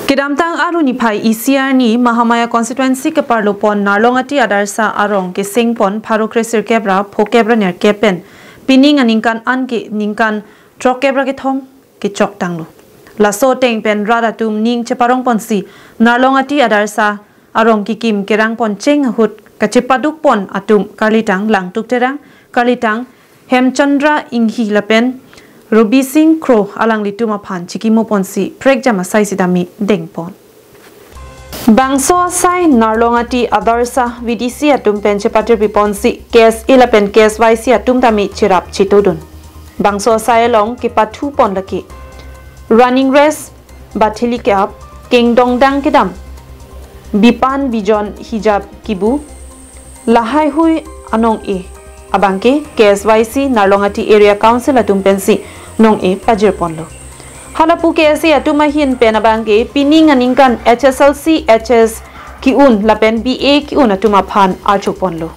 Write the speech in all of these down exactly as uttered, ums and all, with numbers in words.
Kedamtang Aru niphai isi arni Mahamaya constituency keparlopon Narlongati Adarsha arong kesengpon pharo kresirkep ra phokep ra nerkep pen pining aningkan an ke ningkan throkkep ra kethom kechok tanglo. Laso ateng pen rat atum ning cheparongponsi Narlongati Adarsha arong kekim kerangpon cheng ahut kachepadukpon atum karlitang Langtuk Terang, karlitang Hemchandra Inghi lapen Rubi Singh Kro alanglitum aphan chikimoponsi prekjam asai sitame dengpon. Bangso asai Narlongati Adarsha V D C atum pen chepatirpiponsi K S A lapen K S Y C atum tame cherap chitudun. Bangso asai along kepathupon lake running race, bathili ke-ap, kengdongdang kedam, bipan bijon hijab kibu, lahaihui anong-e abangke K S Y C Narlongati Area Council atum pensi nong-e pajirponlo. Halapu K S A atum ahin pen abangke pining aningkan H S L C, H S ki-un lapen B A ki-un atum aphan archuponlo.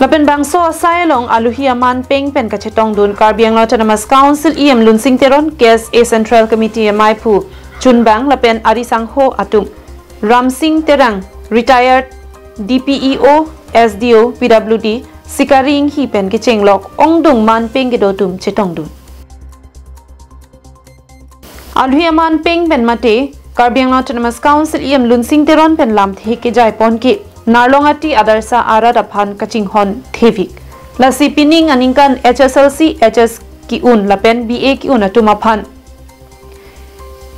Lapen bangso asai along aluhi aman peng pen kachetongdun Karbi Anglong Autonomous Council E M Lunsing Teron, K S A Central Committee maiphu chunbang lapen ari sangho atum Ramsing Terang, retired D P E O, S D O, P W D, Sikari Inghi pen kechenglok ongdung man peng kedo atum chetongdun. Aluhi aman peng pen mate Karbi Anglong Autonomous Council E M Lunsing Teron pen lamthe kejaipon ke Narlongati Adarsha arat aphan kachinghon thevik. Lasi pining aningkan H S L C, H S ki-un lapen B A ki-un atum aphan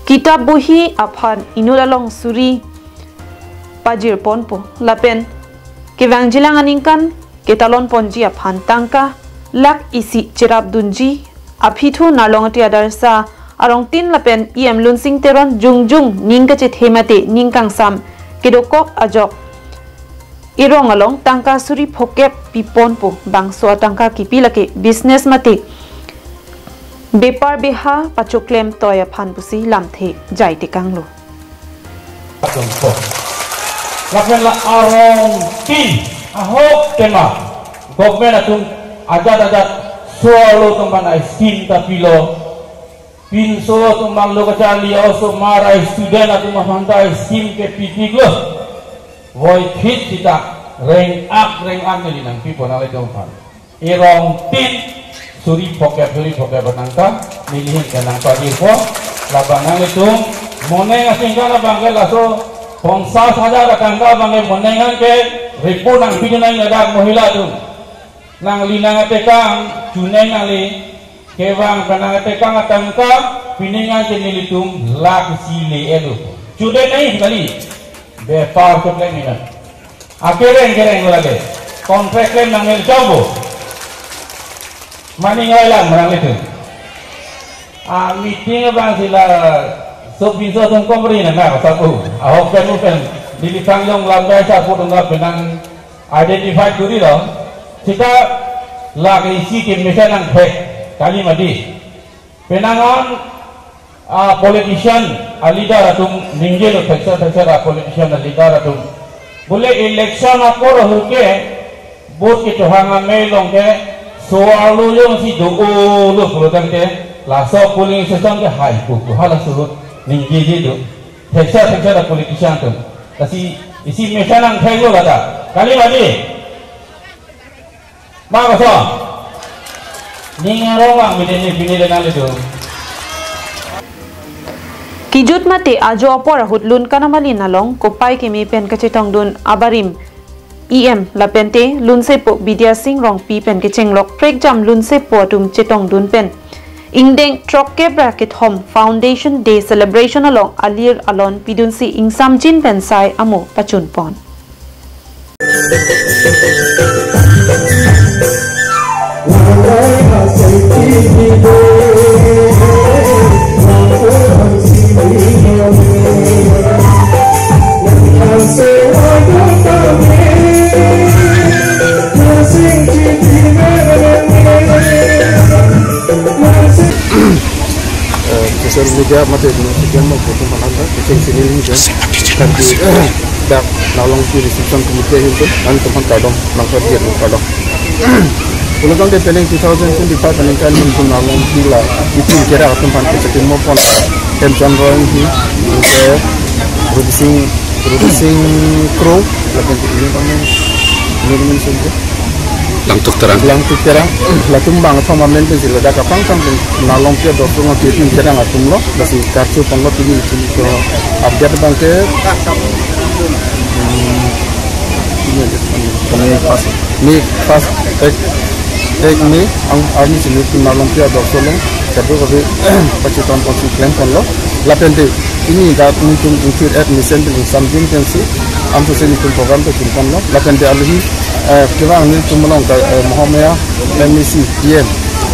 kitap bohi aphan inut along suri pajirponpo lapen kevangjilang aningkan ketalonponji aphan tangka lakh isi cherapdunji aphi thu Narlongati Adarsha arongtin lapen E M Lunsing Teron jongjung ning kachethe mate ning kangsam kedokok ajok erong along tangka suri phokep piponpo. Bangso atangka kipi lake business mate bepar beha pachoklem toi aphan pusi lamthe jaitekanglo. Atum po. Lapen la arongtin ahok tema government atum ajat ajat suarlo atum aphan scheme ta pilo. Pinso atum aphan lo kacharli osomar student atum aphan ta scheme ke pitiklo. Voiphit sita reng-ak reng-ak neli nangpipon nanglitum aphan. Erongtin suri phokep suri phokep atangka nelihin ke nangpajirpo. Labang nanglitum moneng asingkan abangke laso ponsas hajar atangka abangke moneng an ke repo nangpidun nang ladak mohila atum. Nangli nangatekang chuneng nangli kevang pen nangatekang atangka pining an ke nelitum lakh isi le-etlo. Chude nahi kali. Bepar choklem nina. Akereng kereng lage. Contract klem nang neli chobo. Mani ngai lang menang itu. Ah, meeting abang sila so pinso song komri na na sabu. Ahok pen upen. Dili kangjong lamdai sapu tunggal penang identify kuri lo. Sita lakh isi ke mesen nangthek kali mati. Penang an, ah, politician, ah, leader atum ningjelo thekser thekser, ah, politician, ah, leader atum. Bole election apor ahut ke vote kechohang amei along ke soarlo jongsi do-olo pulo tangte laso polling station ke haipu pu halaso ahut ningjeje do. Thekser thekser, ah, politician atum. Lasi isi mesen nangtheklo lata. Kali mati. Ma koson. Ning arong vang miden ni pini dengan itu. Kijut mate ajo apor ahut Lunkan amalin along kopai keme pen kachetongdun abarim E M lapente lunsepo Bidya Sing Rongpi pen kechenglok prekjam lunsepo atum chetongdun pen ingdeng throkkep ra kethom Foundation Day celebration along alir alon pidunsi ingsamjin pen sai amo pachunpon. Eh, social media mate nonsi kiam mo photo malam da, kecheng sini ni kan. Tapi, eh, dak Narlongati reception committee ahin tu, nanglitum aphan kardom, nangkardom, kardom. Pulotangte penang two thousand twenty-five penang kan nelitum Narlongpi la itum kerak atum aphan kachakimo pon Hemchand Roy hi, ke Rupi Singh, Rupi Singh Kro, lapen ini kami, ini kami sungguh. Langtuk Terang. Langtuk Terang, latum bangkethom amen pensi ladak kapangthang pen Narlongpi ador sung itum kerak atum lo, lasi karcho ponlo pini itum ke update abang ke, hmm, ini aja. Kami pas May first, ek, ek May, ang army sini itum Narlongpi ador sung along, kadokave pachethon ponsi klem ponlo. Lapente, ini dak nelitum include at mesen pen ingsam dun pensi, anso si nelitum program ta kim ponlo. Lapente alohi, eh, kevang nelitum along ka, eh, Mahamaya M A C D M,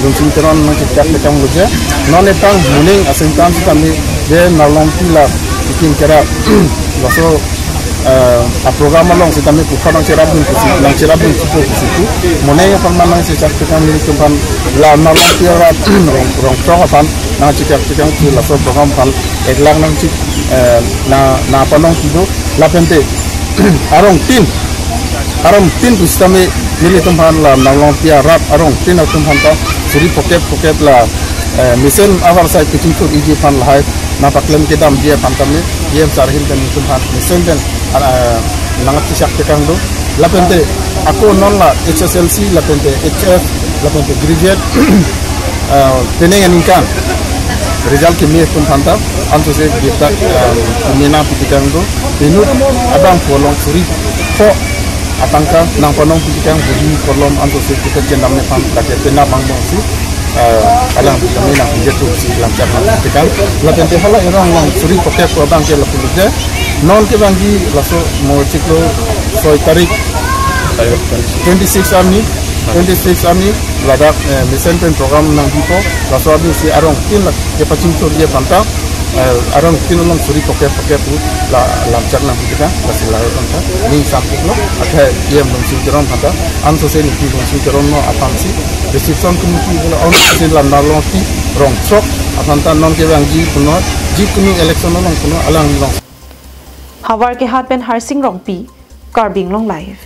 Lunsing Teron nangchechak tekang loje. Non epang moning asengtan sitame, je Narlongpi la itum kerak, laso eh, a program along sitame puthot nangcherapdun pusi, nangcherapdun pusi pu. Moning aphan ma nangchechak tekang nelitum aphan la Narlongpi arat rong, rong throk aphan nangchechak tekang pu laso program aphan ek lakh nangchi, eh, na, nangpanong kido lapente arongtin, arongtin pusitame nelitum aphan la Narlongpi arat arongtin atum aphan ta suri phokep phokep la, eh, mesen avarsai kachingthur iji aphan lahai nangpaklem kedamji aphan tame D M sir ahin pen nelitum aphan mesen pen, ah, nangchechak tekang do. Lapente ako non la H S L C lapente H F lapente graduate, ah, penang aningkan result kimi atum aphan ta anso si gita, ah, kimi nangpi tekang do. Penut abang phu along suri pho atangka nangpanong pi tekang, bodi kolom anso si kita chenam ne aphan lake penap angbong si, eh, alang vitamin nangpiji pu si lamchak nangpi tekang. Lapente hala erong along suri phokep pu abang ke lapu je. Non kevangji laso mo chiklo soi tarik twenty-six arni, twenty-six arni ladak, eh, mesen pen program nangbipo, laso arni si arongtin la kepachingthurji aphan ta, eh, arongtin along suri phokep phokep pu la lamchak nangpi tekang, lasi lahai aphan ta ning sampik lo, akhai D M Lunsing Teron aphan ta, anso si nelitum Lunsing Teron no aphan si, reception committee bola on si la Narlongpi rong throk aphan ta non kevangji puno, jikunu election along puno alang along. Howraghat pen Harsing Rongpi, Karbi Anglong Live.